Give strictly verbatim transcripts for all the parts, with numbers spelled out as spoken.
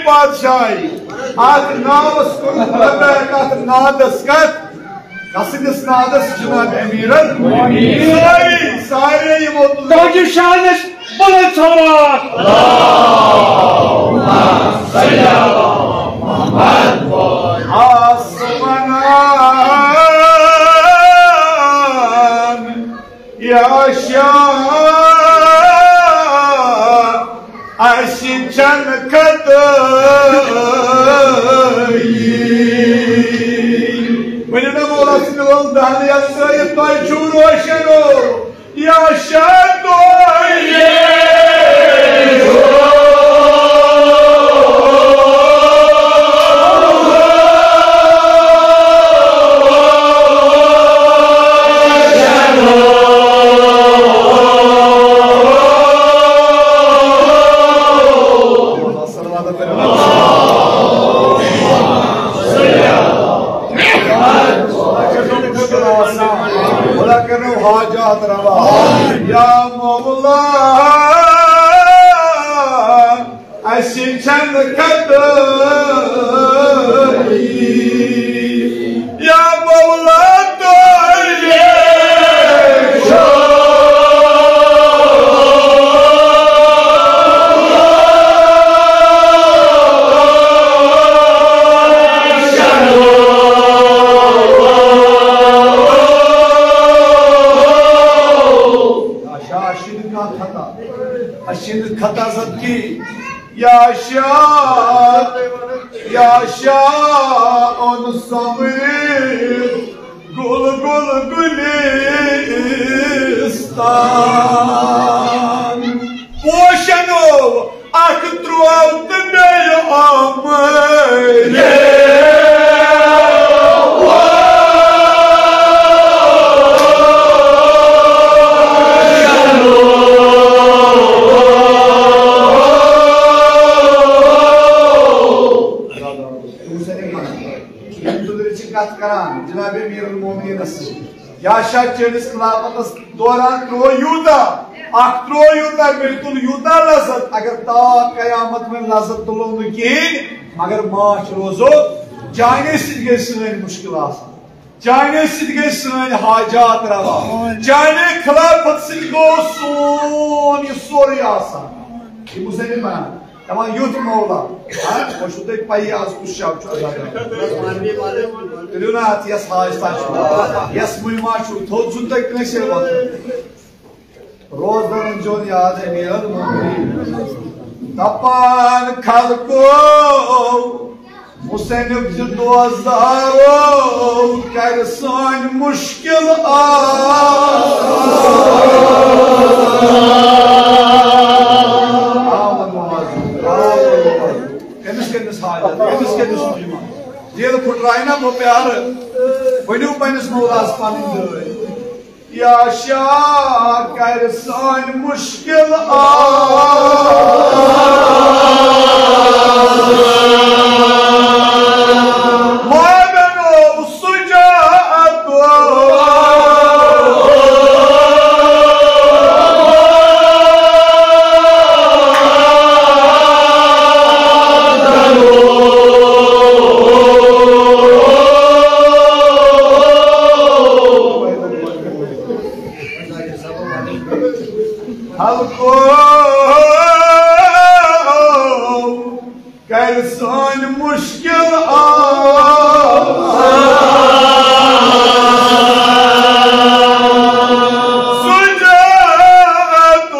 بادشاہی، اتھ ناوس کوٚرُکھ لبیک، اتھ نادس کتھ، کسٕنٛدِس نادس؟ جناب امیرن۔ سٲری، سارے یِمو تُل تاج شانس بلند سلوات۔ آسمان یا شاہ، اَسہِ چھَنہٕ کھتٲیی۔ ؤنِو نا مولا سٕنٛدِ لول دہنہٕ یَتھ سٲیِتھ تۄہہِ چھُو روشن ہو۔ یا شاہ تۄہہِ خدا کرنو حاجات روا۔ یا مولا، اَسہِ چھَنہٕ کھتٲیی۔ یا مولا، تۄہہِ چھو۔ شاہ، اَسہِ چھِنہٕ کانٛہہ خطا، اَسہِ چھِنہٕ خطا زَن کِہیٖنۍ۔ یا شاہ، یا شاہ، اوٚن سۄمبرِتھ گُل گُل گُلِستان۔ پوشنو اکھ ترٛوو تہٕ بیٚیہِ آمٲرِتھ۔ یِم سٲری وَنان، یِم تُلرِ چھِ کَتھ کَران، جناب امیر المومنینس سۭتۍ۔ یا شاہ، چٲنِس خلافتس دوران ترٛوو یوٗتاہ، اکھ ترٛوو یوٗتاہ، بیٚیہِ تُل یوٗتاہ لذت، اگر تا قیامت وۄنۍ لذت تُلو نہٕ کِہیٖنۍ، مگر ماچھ روزو، چانے سۭتۍ گٔے سٲنۍ مُشکل آسان، چانے سۭتۍ گٔے سٲنۍ حاجات روا، چانے خلافت سۭتۍ گوٚو سون یہِ سورُے آسان۔ یہِ مسلم بنان۔ دپان یُتھ مولا، ہاں، وۄنۍ چھُو تۄہہِ پَیی آز کُس شب چھُ آسان۔ تُلِو نا اَتھ یَس حاجتہ چھُ، یَس مُہِما چھُ، تھوٚد چھُنہٕ تۄہہِ کٲنٛسہِ وَتُن۔ روزدَرَن زیوٗن یاد امیٖر المومنیٖن۔ دپان خلقو، حسینُک زِ دوستدارو کرِ سٲنۍ مُشکل آسان۔ آو نہٕ بوزنہٕ، آو نہٕ بوزنہٕ۔ أمِس کٔمِس حاجت، أمِس کٔمِس چھُ یِوان؟ دِل پھُٹرایہِ نا بہٕ پیارٕ، ؤنِو پننِس مولاہَس پنٕنۍ دٲدۍ۔ یا شاہ کرِ سٲنۍ مُشکل آسان۔ ما بنو سجاعت۔ خلقو کرِ سٲنۍ مُشکل آسان۔ سجاعت۔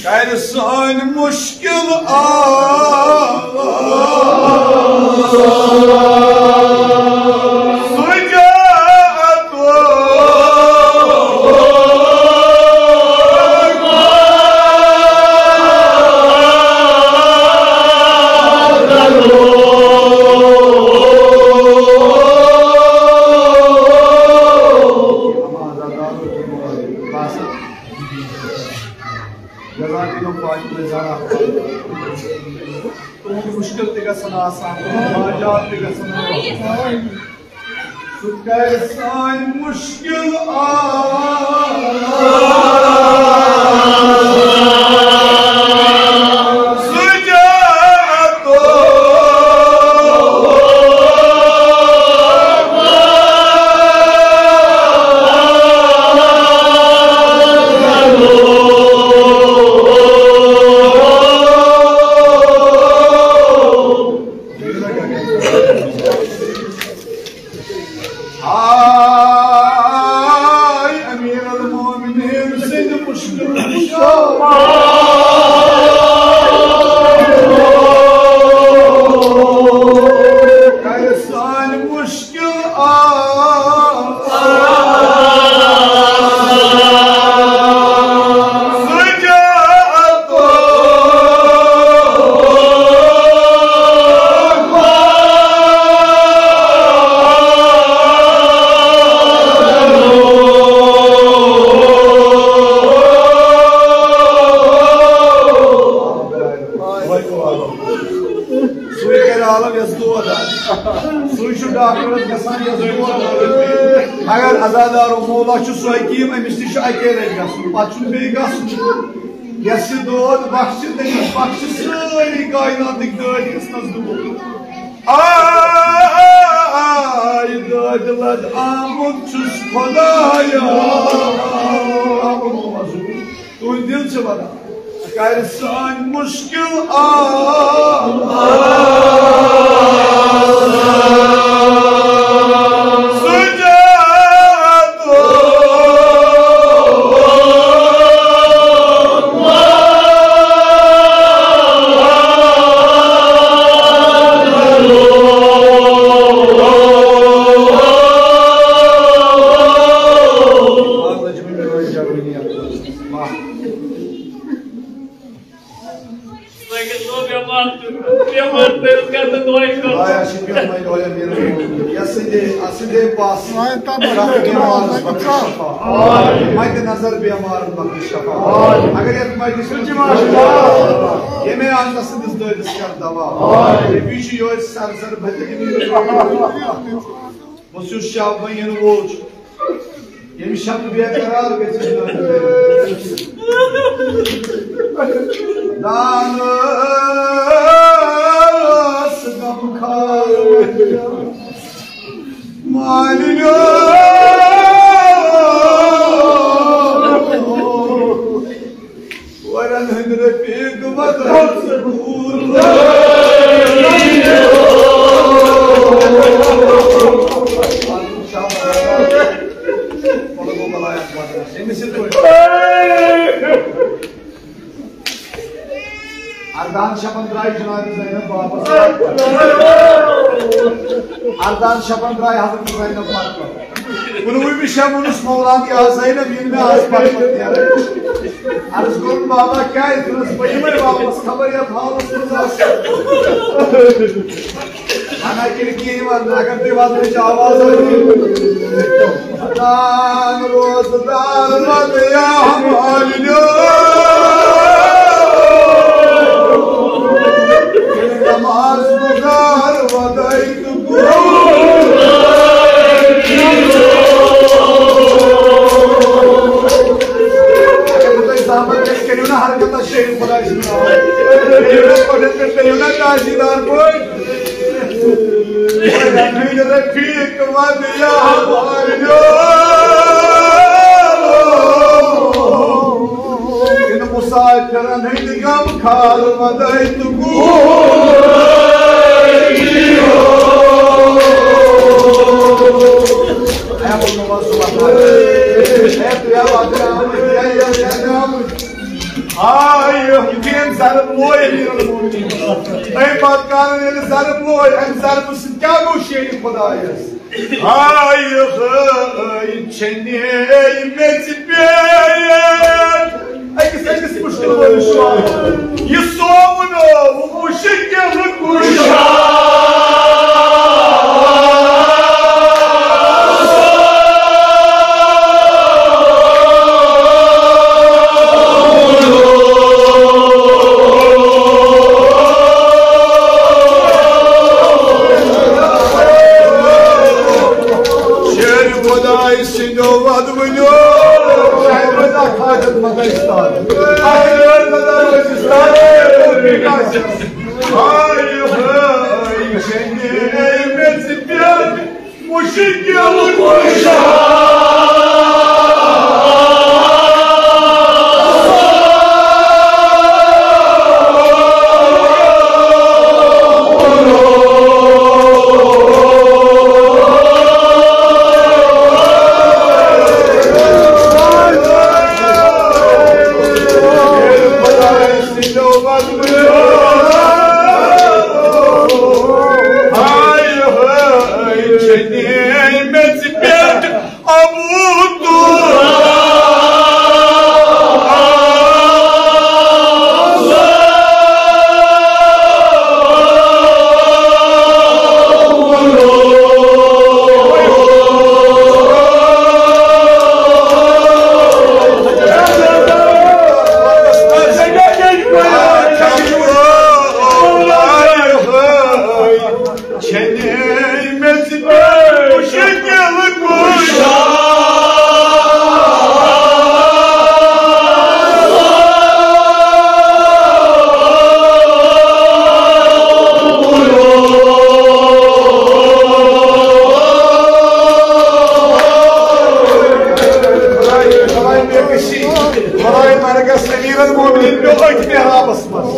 کرِ سٲنۍ مُشکل آسان۔ سجاعت۔ جزاک اللہ فاطمہ زہرا۔ تُہُنٛد مُشکِل تہِ گژھن آسان، تُہُنٛد حاجات تہِ گژھن آسان۔ سُہ کرِ سٲنۍ مُشکِل آسان۔ سُہ جاتو۔ آے امیر المومنین سٕنٛدِ مُشکِل کُشا۔ کرِ سانہِ مُشکِل آسان۔ سجا سُے کرِ عالم یس دود آسہِ۔ سُے چھُ ڈاکٹرس گژھان یس دود آسہِ۔ مگر عزادارو، مولا چھُ سُہ حکیٖم، أمِس نِش چھُ اَکے لٹہِ گژھُن، پتہٕ چھُنہٕ بیٚیہِ گژھُن۔ یس یہِ دود بخشہِ، تٔمِس بخشہِ سٲری کائناتٕکۍ دٲدۍ قٕسمس دود۔ آے دٲدِ لد آمُت چھُس خدایا۔ تُہُنٛد دِل چھُ وَنان، کَرِ سٲنۍ مُشکِل آسان۔ سُجاد۔ لٲگِتھ گوٚو بٮ۪مار تہِ۔ بٮ۪مار تٔمِس گژھِ نہٕ دۄہَے خٲطرٕ۔ آیا چھِ پٮ۪وان یورٕ نیرُن۔ یَس سٕنٛدے، اَتھ سٕنٛدے پاس۔ آیا تَتھ منٛز چھِ پٮ۪وان بٮ۪مارَن بَخشِ شفا۔ آیا۔ مَدِ نظر بٮ۪مارَن بَخشِ شفا۔ آیا۔ اگر یَتھ مَدِ سُہ چھِ ماشاءاللہ۔ ییٚمے اَنٛدَس سٕنٛدِس دٲدِس کَر دَوا۔ آیا۔ بیٚیہِ چھُ یورٕ سَر سَر بَدِ۔ بہٕ چھُس شاہ بَنیَن وول چھُ۔ ییٚمہِ شب بے قرار گژھِ۔ دان ٲس غم خار مالِنیو۔ ورن ہٕنٛدۍ رفیق بدل ژٕ دوٗر۔ أمِس یِتھ پٲٹھۍ۔ اردہن شبن درٛاے جناب زینب واپس۔ اردہن شبن درٛاے حضرت زینب واپس۔ کُنوُہمہِ شب ووٚنُس مولان، یا زینب، یِنہٕ مےٚ آز پتہٕ پتہٕ نیران۔ عرض کوٚرُن، بابا، کیٛازِ؟ دوٚپنَس، بہٕ یِمَے واپس، خبر یَتھ حالَس منٛز آسہِ۔ اَنا کِنہٕ کِہیٖنۍ وَنہٕ، اگر تُہۍ وَننٕچ آواز آسہِ۔ دان روزدار مَدٕ یا مالِنیو۔ نماز گُزار وَدَے۔ اگر تُہۍ زامن گژھِ، کٔرِو نا حرکت، شیخ خداے سُنٛد ناو۔ کٔرِو نا کۄٹھٮ۪ن پٮ۪ٹھ، کٔرِو نا تعزیٖدار پٲٹھۍ۔ رفیق ود یا مالِنیو۔ یِنہٕ مسافرن ہٕنٛدۍ غم خار مَدَے تہٕ گوٗر۔ اے بابا، سبحان اللہ۔ اے بابا، آے یِتھُے أمۍ ضرب لوے أمیٖر المومنیٖن۔ أمۍ پتہٕ کَرُن ییٚلہِ ضرب لوے، اَمہِ ضربہٕ سۭتۍ کیٛاہ گوٚو شیرِ خۄدایَس؟ ہاے ہٲے چھنے میٚژِ پیٚٹھ۔ أکِس أکِس مُشکِل وٲلِس چھُ وَنان، یہِ سومنو مُشکِل کُشا۔ ہاے ہاے، چنہِ مےٚ ژٕ پٮ۪ٹھ مُشکِل کُشا۔ ہاے ہاے، چنہِ مےٚ ژٕ پٮ۪ٹھ ابو تراب۔ چھنے مےٚ ژٕ پٮ۪ٹھ مُشکِل کُشا۔ خداے مرگس امیر المومنین پیوٚو أتھۍ محرابس منٛز۔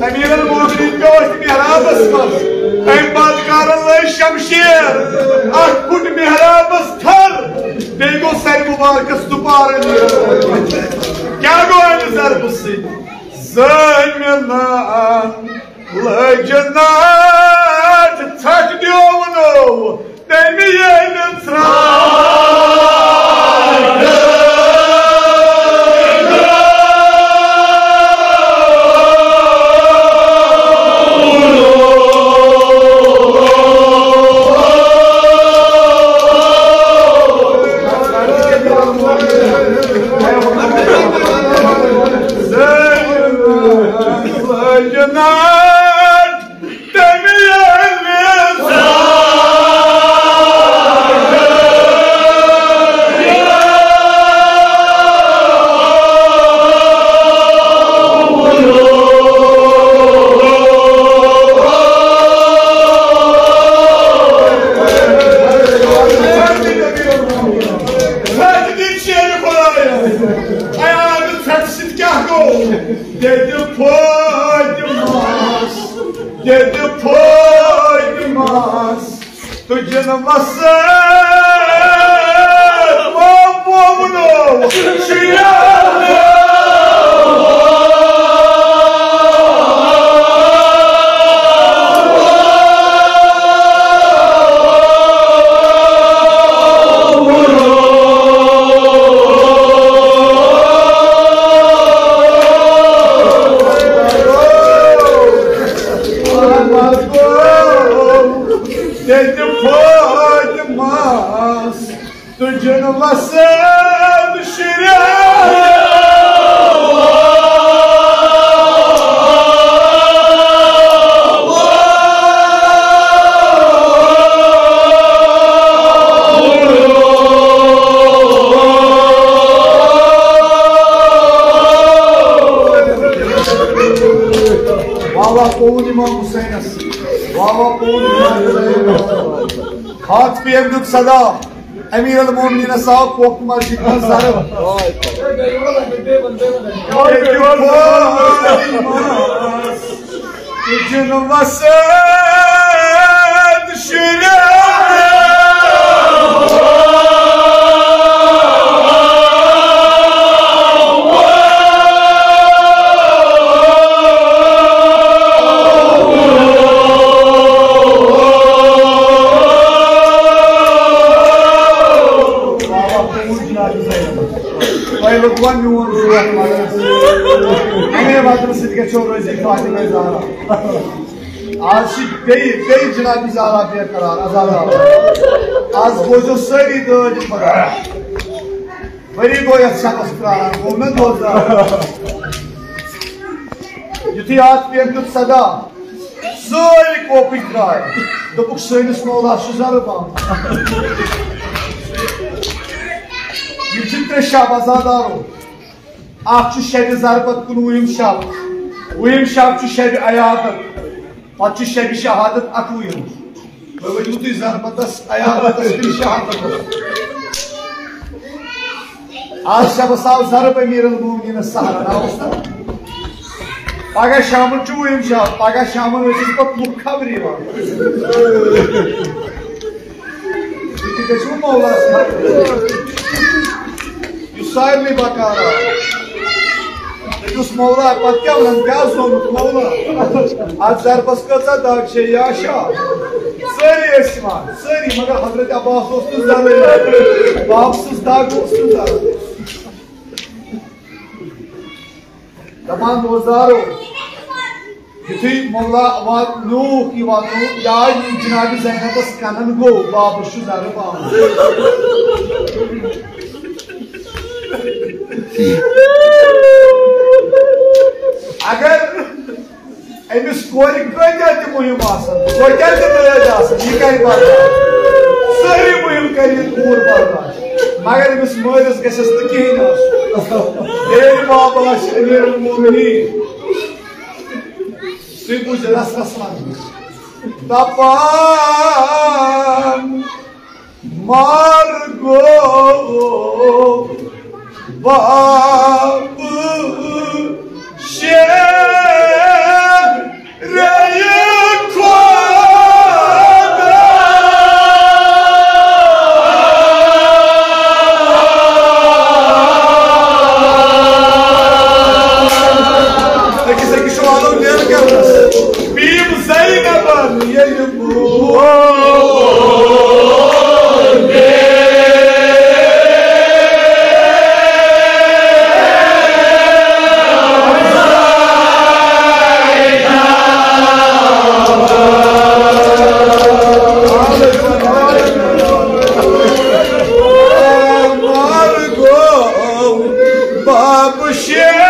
امیر المومنین پیوٚو أتھۍ محرابس منٛز۔ امہِ پتہٕ کر لٔج شمشیر، اکھ پھُٹ محرابس تھر، بیٚیہِ گوٚو سرِ مُبارکس دُبارٕ نیرُن۔ کیٛاہ گوٚو امہِ ضربہٕ سۭتۍ؟ زٲمِنان لٲج ناتھ ژھٹھ دیومُت۔ تٔمۍ ییٚلہِ ژھرٛانٛٹھ سۭتۍ کیٛاہ گوٚو؟ دِتہِ فٲطمس، دِتہِ فٲطمس، تُجن وسہٕ ووٚنُو شِیعہ۔ تیٚلہِ فٲطمس تُجن وسد شریعت۔ واہ واہ، قوت امام حسینس، واہ واہ، قوت امام حسینس۔ ہاتھ پیم دیُت صدا، امیر المومنینس آو کوفت مسجد منٛز ضرب۔ تُجن وسد شریعت۔ تۄہہِ لوٚگوا میون شوق مدرس؟ امے مدرس سۭتۍ گژھو رٲضی فاطمہ زہرا۔ آز چھِ بیٚیہِ، بیٚیہِ جناب زہرا بے قرار، عذاب۔ آز بوزو سٲری دٲدِ خۄدا۔ ؤری گوٚو یَتھ شبس پراران، گوٚو مےٚ دۄہ زہرا۔ یُتھُے اَتھ پٮ۪ٹھ دیُت صدا، سٲری کوپٕکۍ درٛاے۔ دوٚپُکھ، سٲنِس مولاہَس چھُ زَرٕ پَہَم۔ یِم چھِ ترٛےٚ شب عزادارو۔ اکھ چھُ شبِ ضربت کُنوُہِم شب، وُہِم شب چھُ شبِ عیادت، پتہٕ چھُ شبِ شہادت اَٹھوُہِم۔ وۄنۍ ؤنِو تُہۍ ضربتس، عیادتس کِنہٕ شہادتس؟ آز شبس آو ضرب امیر المومنینس سہرن، آوُس نا؟ پگاہ شامن چھُ وُہِم شب، پگاہ شامن ٲسۍ أسۍ پتہٕ لُکھ خبرِ یِوان۔ یہِ تہِ گژھِ وۄنۍ مولا سٕنٛدِ، یُس سارنٕے بکار آو۔ تٔمۍ اوس مولا، پتہٕ کیٛاہ وَنان، کیٛاہ زونُکھ مولا؟ اَتھ ضربس کۭژاہ دگ چھےٚ یا شاہ؟ سٲری ٲسۍ یِوان، سٲری، مگر حضرت عباس اوس نہٕ زَرٕے، بابہٕ سٕنٛز دگ اوس نہٕ زَرٕے۔ دپان بوزدارو، یُتھُے مولا واتنووُکھ، یہِ واتنووُکھ، یہِ آے جناب زینبس کنن گوٚو، بابس چھُ زرٕ پاوُن۔ اگر أمِس کورِ کۭتیاہ تہِ مُہِم آسن، کۭتیاہ تہِ دٲدۍ آسن، یہِ کرِ برداشت۔ سٲری مُہِم کرِ یہِ کوٗر برداشت، مگر أمِس مٲلِس گژھٮ۪س نہٕ کِہیٖنۍ آسُن۔ ییٚلہِ بابا آسہِ امیر المومنین، تُہۍ بوٗزِو رس رس منٛز۔ دپان مار گوٚو باب شیر خدا۔ أکِس أکِس چھُ وَنُن نیرٕ کَرنَس۔ بیم زینبن ییٚلہِ بوٗ۔ مر گوٚو باب شیر۔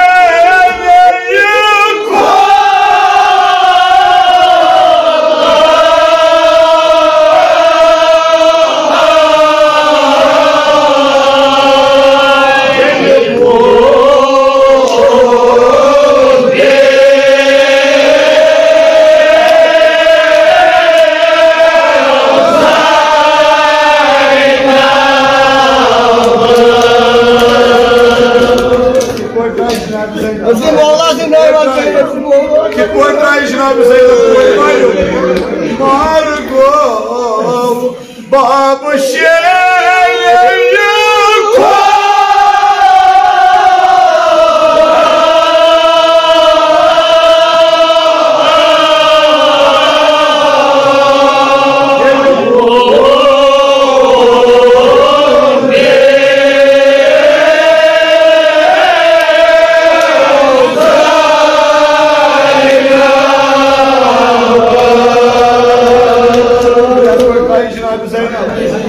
کِتھ پٲٹھۍ درٛاے جناب زینب کورِ مایوس؟ مار گوٚو باب شیر۔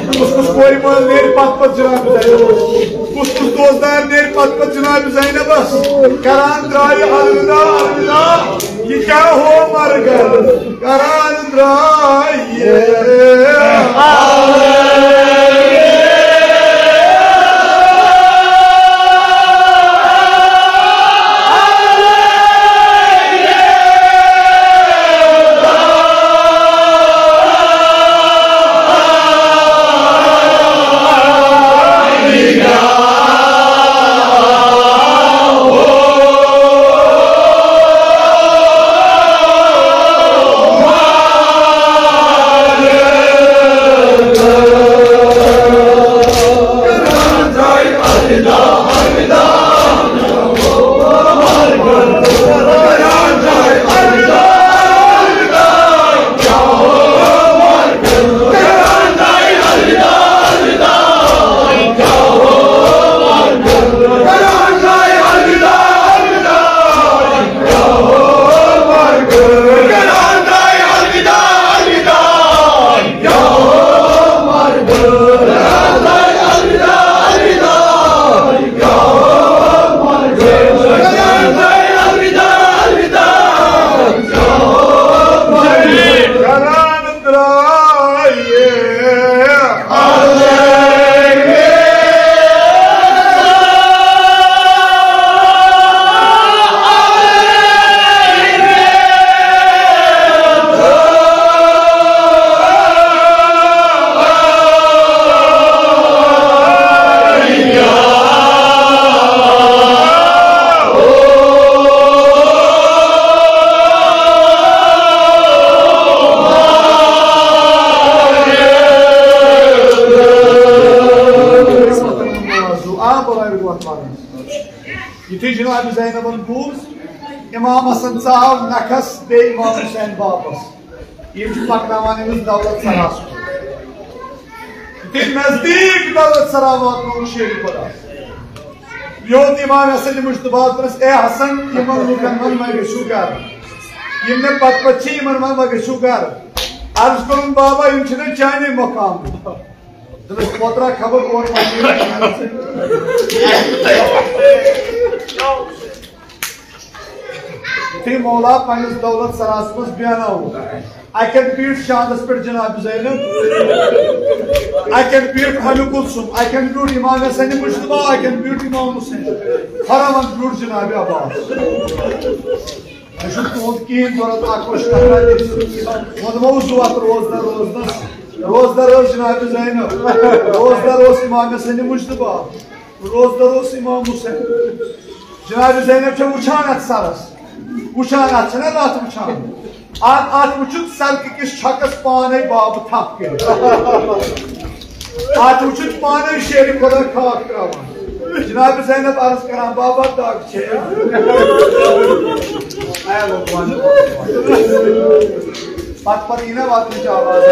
کُس کُس کورِ مٲل نیرِ پتہٕ پتہٕ جناب زینب؟ کُس کُس دوستدار نیرِ پتہٕ پتہٕ جناب زینبس؟ کران درٛایہِ الوداع، الوداع۔ یہِ کیٛاہ ہو مرگر کران درٛایہِ۔ یہِ جناب زینبن بوٗز، امام حسن ژاو نکھس، بیٚیہِ امام حسین واپس۔ یِم چھِ پکناوان أمِس دولت سراس کُن۔ یُتھُے نزدیٖک دولت سرا واتنووُکھ شیرِ خۄدا۔ یوت امام حسن مجتبیٰ دوٚپنس، "اے حسن، یِمن لوٗکن وَن، وۄنۍ گٔژھِو گرٕ۔ یِم مےٚ پتہٕ پتہٕ چھِ، یِمن وَن، وۄنۍ گٔژھِو گرٕ۔" عرض کوٚرُن، "بابا، یِم چھِنہٕ چانے مقام۔" دوٚپُس، "پوترا خبر کون مقام۔" یُتھُے مولا پننِس دولت سراس منٛز بیٚہناوُن، اکٮ۪ن پیٖٹھ شاندس پٮ۪ٹھ جناب زینب، اکٮ۪ن پیٖٹھ ام کلثوم، اکٮ۪ن پیٖٹھ امام حسن مجتبیٰ، اکٮ۪ن پیٖٹھ امام حسین، خرمن پیٖٹھ جناب عباس۔ مےٚ چھُنہٕ تُہُنٛد کِہیٖنۍ ضوٚرَتھ، اکھ اوس کتھا تہِ۔ ووٚنمو زٕ وقت روزدر روزنس، روزدر ٲس جناب زینب، روزدر اوس امام حسن مجتبیٰ، روزدر اوس امام حسین۔ جناب زینب چھےٚ وٕچھان اتھ سرس، وٕچھان اتھ چھنہ لتھ وٕچھان، اتھ، اتھ وٕچھُن سڑکہِ کِس چھۄکس پانے بابہٕ تھپھ کٔرِتھ۔ اتھ وٕچھُن پانے شیرِ خۄدا خاک تراوان۔ جناب زینب عرض کران، "بابا، دگ چھے؟" اے لوگ وَن۔ پتہٕ پتہٕ یی نا وَدنٕچ آواز۔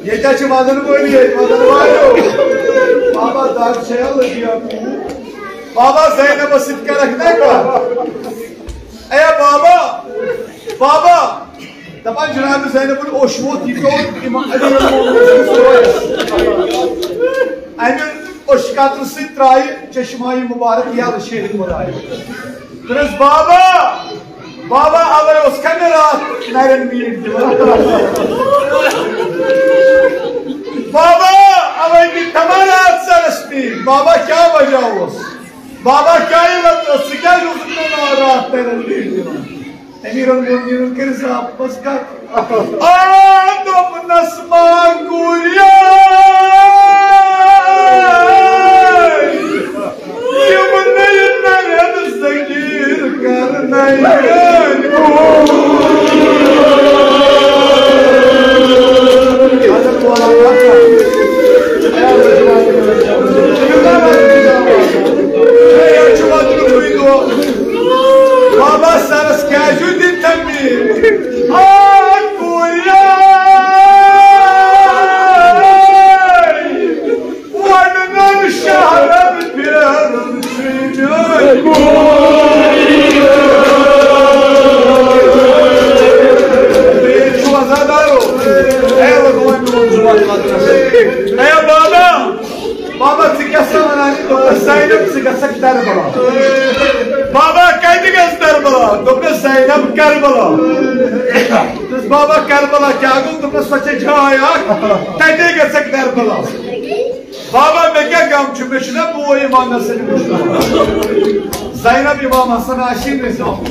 ییٚتہِ چھِ وَدن وٲلی، ییٚتہِ وَدن والٮ۪و۔ بابا، دگ چھے لٔگی اَتھ؟ بابا، زینبس سۭتۍ کرکھ نا کتھ؟ اے بابا، بابا، دپان جناب زینبن اوٚش ووت، یہِ پیوٚو امام علی المومنین سٕنٛدِس رویس۔ امہِ اوٚش قطرٕ سۭتۍ ترایہِ چشمایہِ مبارک یلہٕ شیرِ خۄدایہِ۔ دوٚپنس، "بابا، بابا، اوے اوس کمہِ راتھ نرٮ۪ن میٖٹھۍ دِوان؟ بابا، اوے دِتھ تمن راتھ سرس میٖٹھۍ۔ بابا، کیٛاہ وجہ اوس؟ بابا، کیٛاہ علت ٲس؟ ژٕ کیٛازِ اوسُکھ مےٚ راتھ نرٮ۪ن میٖٹھۍ دِوان؟" امیر المومنینن کٔر زاپس کتھ۔ آ، دوٚپنس، "ما گُریے، یِم نٔے نرٮ۪ن ذکیر کرنَے میٲنۍ گُرۍ۔" بابا سرس کیٛازِ دیُت تٔمۍ؟ آ، گُریے، وَنَن شہرن پھیرُن چھُے میٲنۍ گُرۍ۔ ییٚتہِ چھُ عزادارو۔ اے، وۄنۍ وَن میون زُبان مطلب۔ اے بابا، بابا، ژٕ کیٛاہ سا وَنان چھُکھ؟ دوٚپنَس، "زینب، ژٕ گژھکھ کربلا۔" بابا، "کَتہِ گژھِ کربلا؟" دوٚپنَس، "زینب، کربلا۔" دوٚپنَس، "بابا، کربلا کیٛاہ گوٚو؟" دوٚپنَس، "سۄ چھےٚ جاے اَکھ، تَتے گژھکھ کربلا۔" بابا، مےٚ کیٛاہ غم چھُ؟ مےٚ چھُنہ بوے امام حسن مجتبیٰ۔ زینب امام حسن آسہِ نہٕ۔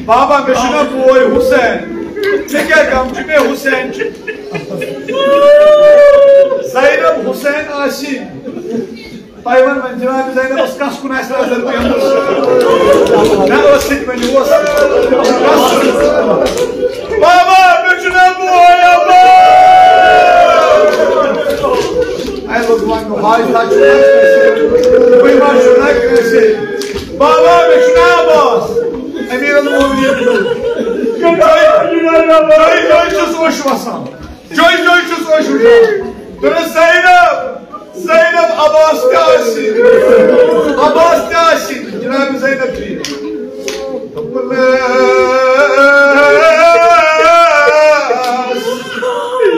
بابا، مےٚ چھُنہ بوے حسین۔ مےٚ کیٛاہ غم چھُ؟ مےٚ حسین چھُ۔ زینب حسین آسہِ۔ تۄہہِ وَن وۄنۍ جناب زینبس کس کُن آسہِ نظر پیمٕژ؟ نہ ٲس سۭتۍ وۄنۍ اوس۔ بابا، مےٚ چھُنہ بوے عباس۔ اے لوگ وۄنۍ گوٚو، ہاے، تَتہِ چھُنہ کٲنٛسہِ۔ وۄنۍ ما چھُنہ کٲنٛسہِ؟ بابا، مےٚ چھُنہ عباس۔ امیر المومنین چھُ۔ جوٚے، جوٚے، جوٚے چھُس اوٚش وَسان۔ جوٚے، جوٚے چھُس اوٚش وَسان۔ دوٚپنَس، "زینب، زینب، عباس تہِ آسہِ، عباس تہِ آسہِ۔" جناب زینب جی۔ دوٚپنَس،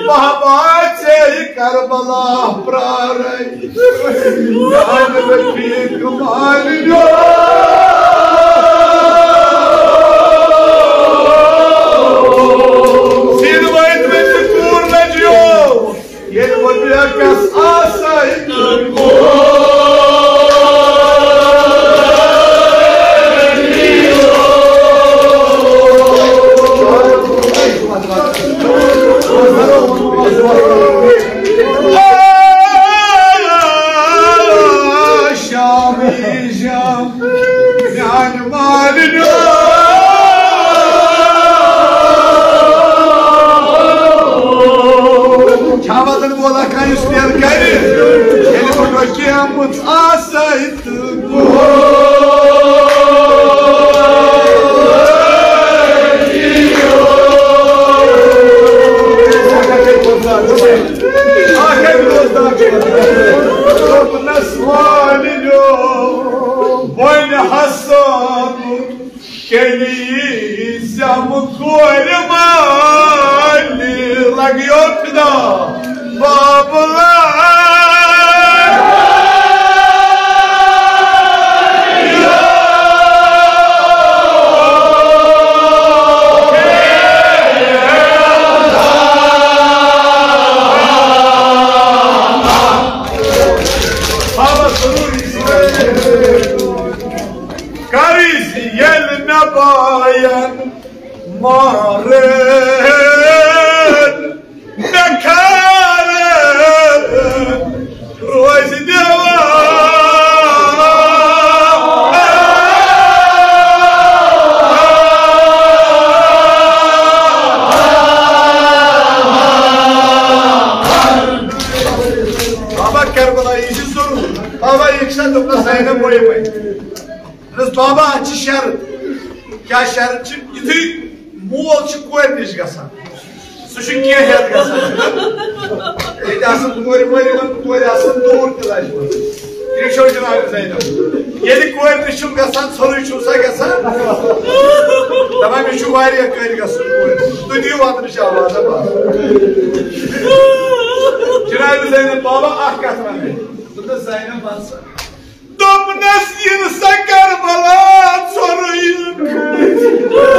بابا، ژے کربلا پرارے۔ میانہِ رفیق مالِیو۔ سیٖنہٕ وٲتۍ مٕتۍ کوٗر نجیو۔ ییٚلہِ بہٕ بیٚکس آسے۔ شام، شام۔ کیٛاہ یی سم کورِ مالہِ لگیو فدا بابلا۔ کر زِ ییٚلہِ مےٚ باین مارن، مےٚ کھارن روزِ دیوان۔ بابا کربلا، یہِ چھُ ضروٗر۔ بابا، یہِ چھا دوٚپنَس زینب وۄنۍ وۄنۍ؟ دوٚپنَس، بابا، اَتھ چھِ شرط۔ کیٛاہ شرط چھِ؟ یُتھُے مول چھُ کورِ نِش گژھان، سُہ چھُ کینٛہہ ہٮ۪تھ گژھان۔ ییٚتہِ آسان کورِ مٲلۍ یِمَن کورِ آسان دوٗر تہِ لَجہِ منٛز۔ یہِ چھو جناب زینب۔ ییٚلہِ کورِ نِش چھُم گژھان، ژھوٚرُے چھُم سا گژھان۔ دَپان، مےٚ چھُ واریاہ کٲلۍ گژھُن کورِ نِش۔ تُہۍ دِیِو وَننٕچ آواز، ہا بَس۔ جناب زینب، بابا، اَکھ کَتھ وَنہٕ بہٕ۔ دوٚپنَس، زینب، وَن سا۔ دوٚپنَس، یِن سا کربلا ژھوٚرُے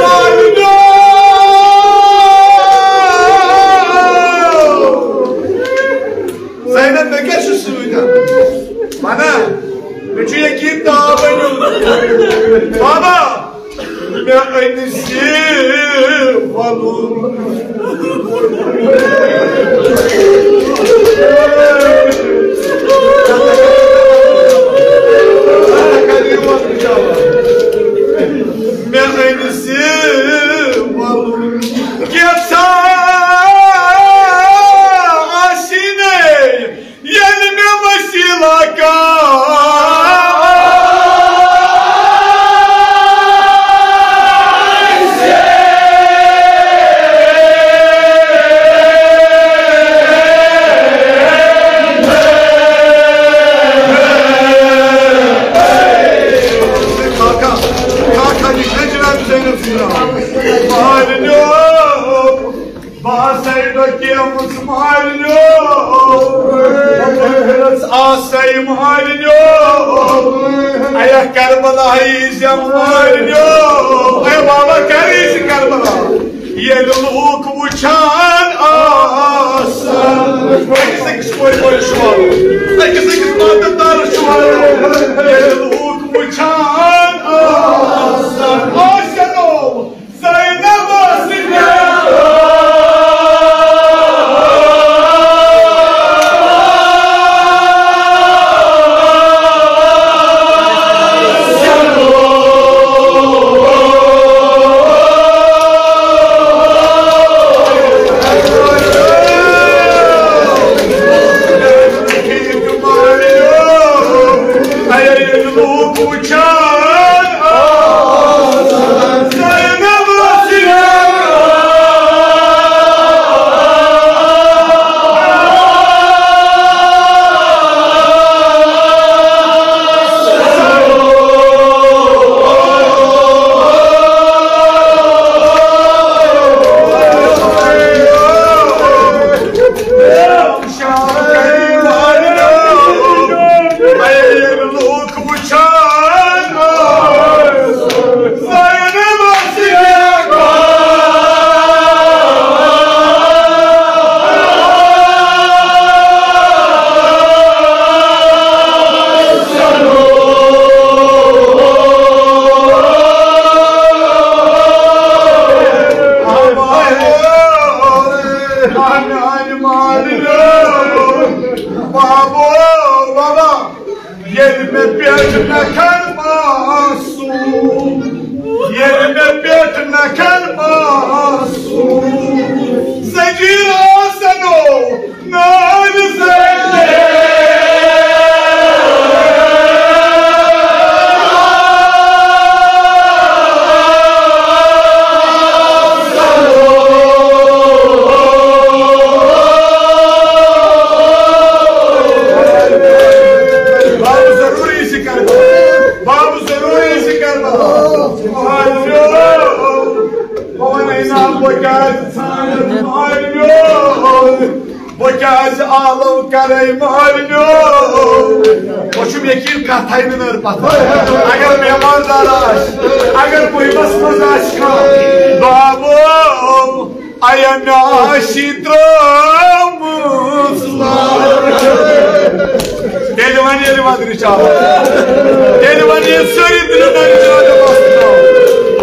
مالِنیو۔ زینب، مےٚ کیٛاہ چھُ سۭتۍ اَنُن؟ وَنان، مےٚ چھُ یقیٖن تاب أنِو۔ بابا، مےٚ أنۍ زِ وَلُر۔ مےٚ أنۍ زِ وَلُر۔ کینٛژھا آسہِ نے ییٚلہِ مےٚ وسیٖلہ کانٛہہ آسہِ۔ کاکا، کاکا، یہِ چھےٚ جناب زینب سٕنٛز ناو۔ مالِنیو۔ بہٕ آسَے نہٕ کینٛہہ مالِنیو، بہٕ آسَے مالِنیو۔ اے کربلا، یی زِ مالِنیو۔ اے بابا، کر یی زِ کربلا۔ ییٚلہِ لوٗکھ وٕچھان آسَن، أکِس أکِس کورِ کورِ چھُ وَنُن، أکِس أکِس مدد دارَس چھُ وَنُن۔ ییٚلہِ لوٗکھ وٕچھان آسَن، آسَن۔ زینب ٲس لوٗکھ وٕچھان۔ مٲلِو، بہٕ وَنے نا، بہٕ کیٛازِ ژھانٛڈَتھ مٲلِو؟ بہٕ کیٛازِ آلو کَرَے مٲلِو؟ بہٕ چھُم یقیٖن کَتھَے نہٕ نٔر پَتھَر۔ اگر مہمان دار آسہِ، اگر مُہِمَس منٛز آسہِ کانٛہہ، بابو، ایا مےٚ آسی ترٲومٕژ لَر۔ تیٚلہِ وَنہِ ییٚلہِ وَدرِ چاوان۔ تیٚلہِ وَنہِ ییٚلہِ سٲری دِلہِ دَرِ چاوان دَپان،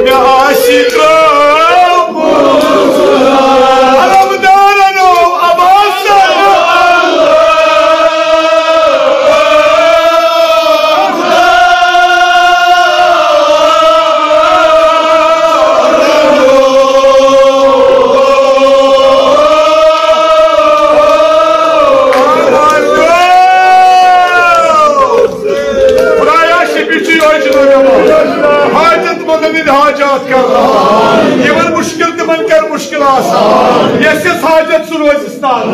مےٚ آسی ترٲومٕژ لَر۔ علمدارنو، عباسنو۔ خدایا، شفیع چھُ یِہوٚے جناب عباس۔ حاجت مندن ہٕنٛدۍ حاجات کر۔ یِمن مُشکِل تِمن کر مُشکِل آسان۔ یَس یَس حاجت سُہ روزِ استاد۔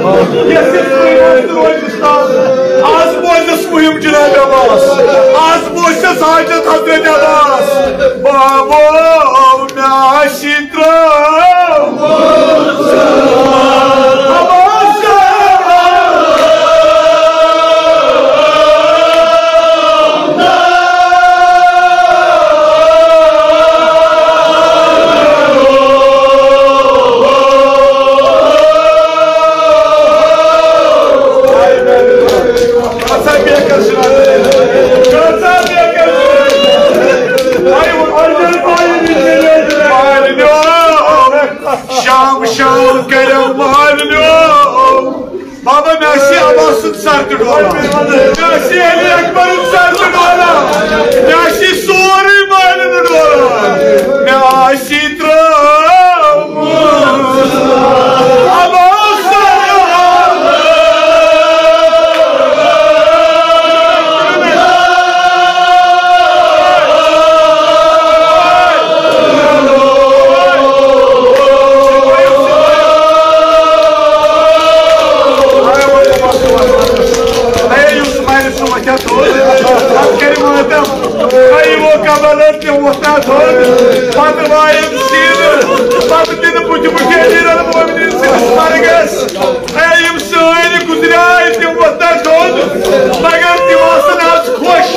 یَس یَس مُہِم آسہِ سُہ روزِ استاد۔ آز بوزٮ۪س مُہِم جناب عباس۔ آز بوزٮ۪س حاجت حضرت عباس۔ بابو، مےٚ آسی ترٲومٕژ۔ شام شام کٔرِو مٲلِو۔ بابا، مےٚ آسہِ عباس سُنٛد سر تہِ ڈولان، مےٚ آسہِ علی اکبرُن سر تہِ ڈولان، مےٚ آسہِ سورُے مٲلِو ڈولان۔ مےٚ آسہِ ترٲومٕژ عباس سر۔ پتہٕ وایَن سیٖنہٕ، پتہٕ دِنہٕ بُتھِ بُتھِ أمیٖر المومنیٖن سٕنٛدِس مرگس۔ اے، یِم سٲری گُزریے، تِم وۄتھن تھوٚد، مگر تِم آسن آز خۄش۔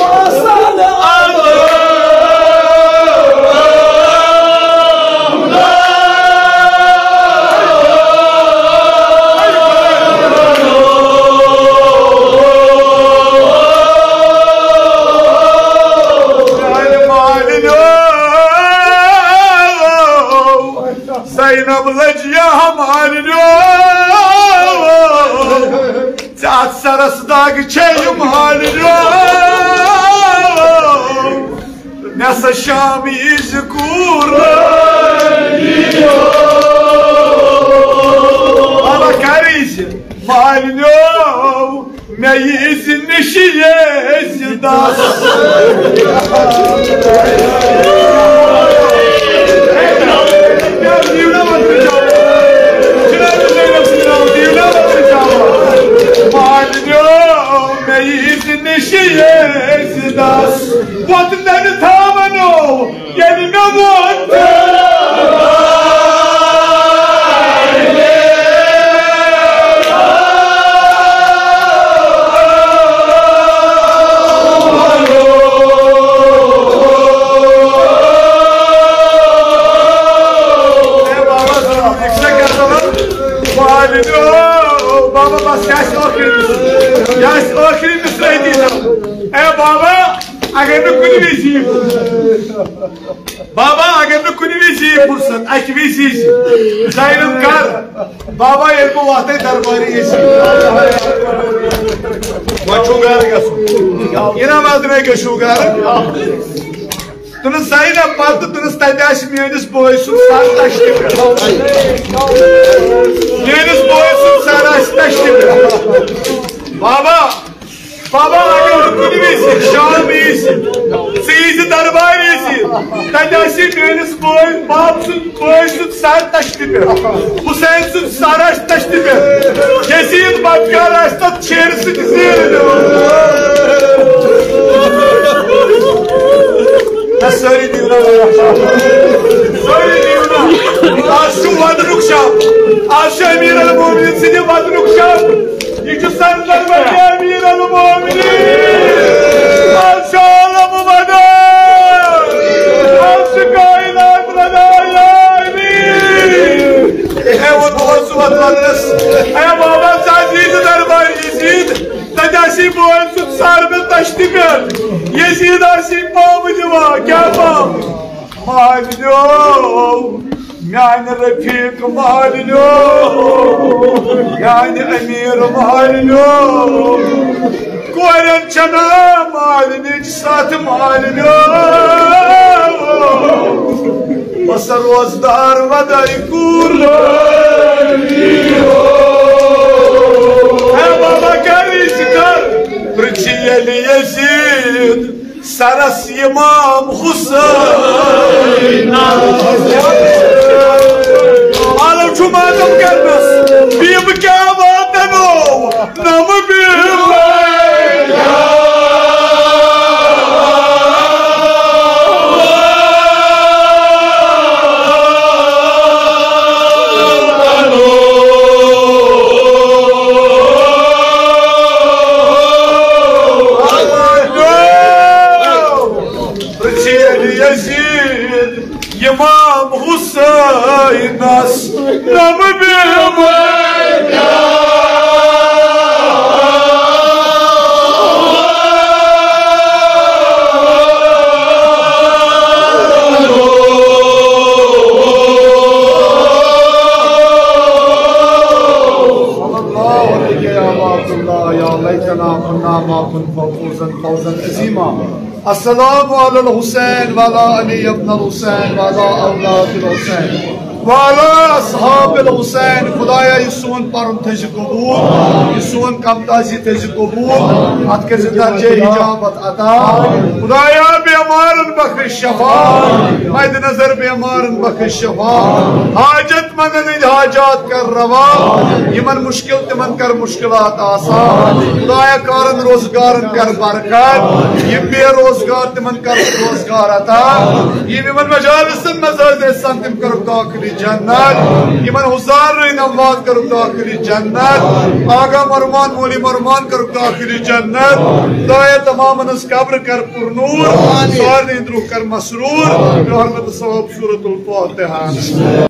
زینب لجیا ہمارِ نیو۔ ژےٚ اَتھ سرس دگ چھے یِم حالہِ نیو۔ مےٚ سا شام ییٖزِ کوٗر۔ بابا کر ییٖزِ؟ مالہِ نیو۔ مےٚ ییٖزِ نِشہِ ییٖزِ دَس۔ مالہِ نیو مےٚ ییٖزِ نِشہِ ییٖزِ دَس۔ وۄتھ نَنہِ تھاوَنو ییٚلہِ مےٚ ووت۔ بابا، بس، یہِ آسہِ ٲخری مِصرٕ۔ یہِ آسہِ ٲخری مِصرٕ أتی۔ اے بابا، اگر نہٕ کُنہِ وِزِ یی۔ بابا، اگر نہٕ کُنہِ وِزِ یی فرصت، اَکہِ وِزِ یی زینب کر۔ بابا، ییٚلہِ بہٕ واتَے دربارِ ییٚژھِ۔ وۄنۍ چھُو گرٕ گژھُن۔ اِنعام اَدٕ مےٚ گٔژھِو گرٕ۔ تُلُن زینب پتہٕ، تُلُن تَتہِ آسہِ میٲنِس بٲے سُنٛد سر تشتہِ پٮ۪ٹھ۔ میٲنِس بٲے سُنٛد سر آسہِ تشتہِ پٮ۪ٹھ۔ بابا، بابا، اگر نہٕ کُنہِ وِزِ شام ییٖزِ، ژٕ ییٖزِ دربار ییٖزِ، تَتہِ آسی میٲنِس بٲے، باب سُنٛد بٲے سُنٛد سر تشتہِ پٮ۪ٹھ۔ حسین سُنٛد سر آسہِ تشتہِ پٮ۪ٹھ۔ یزید بدکار آسہِ تَتھ شیرِ سۭتۍ زیٖرٕ دِوان۔ نہ، سٲری دِیِو۔ آز چھُ وطنُک شب، آز چھُ امیر المومنین سٕنٛدِ وطنُک شب۔ یہِ چھُ سرزمین امیر المومنین۔ آز چھُ عالم ودان، آز چھُ کائنات ودان۔ یا علی۔ ہے وۄنۍ دۄہس وۄتھ ونس، ہے بابا، ژٕ آس ییٖتہِ دربار یزید، تتہِ آسی بوے سُہ سر مےٚ تشتہِ پٮ۪ٹھ۔ یزید آسی پامہٕ دِوان، کیٛاہ پامہٕ؟ مالِنیو، میانہِ رفیق مالِنیو، میانہِ امیر مالِنیو، کورٮ۪ن چھَنا مالِنِچ سَتھ مالِنیو۔ بس روزدار ودٲے کوٗر۔ ہے بابا، کیٛاہ ریٖژ کر؟ پرٛژھِ ییٚلہِ یزید سرس امام حسین۔ عالم چھُ ماتم کرنس، بیٖبہٕ کیٛاہ واتنو؟ نمہٕ بیٖبہٕ۔ پرٛژھِ یزید امام حسینس، نمہٕ بیٖبہٕ۔ صلی اللہ علیہ یا عبد اللہ، یا لیتنا کنا معکم فوزا فوزا عظیما۔ السلام علی الحسین وعلی علی ابن الحسین وعلی اولاد الحسین وعلی اصحاب الحسین۔ خدایا، یہِ سون پرُن تھٲیزِ قبول، یہِ سون کم تازی تھٲیزِ قبول، اتھ کٔرزِ درجہ اجابت عطا۔ خدایا، بیمارن بخش شفا، مد نظر بیمارن بخش شفا، حاجت مندن ہٕنٛدۍ حاجات کر روا، یِمن مشکل تِمن کر مشکلات آسان۔ خدایا، کارن روزگارن کر برکت، یِم بے روزگار تِمن کر روزگار عطا، یِم یِمن مجالسن منٛز حٲضِر آسان تِم کرُکھ داخل جنت، یِمن حضار رہن اموات کرُکھ داخل جنت، آغا مرمان مولی مرمان کرُکھ داخل جنت۔ خدایا، تمامن ہٕنٛز قبر کر پر نور، سارنٕے ہٕنٛدۍ روح کر مسرور، بحرمت صاحب سورة الفاتحہ۔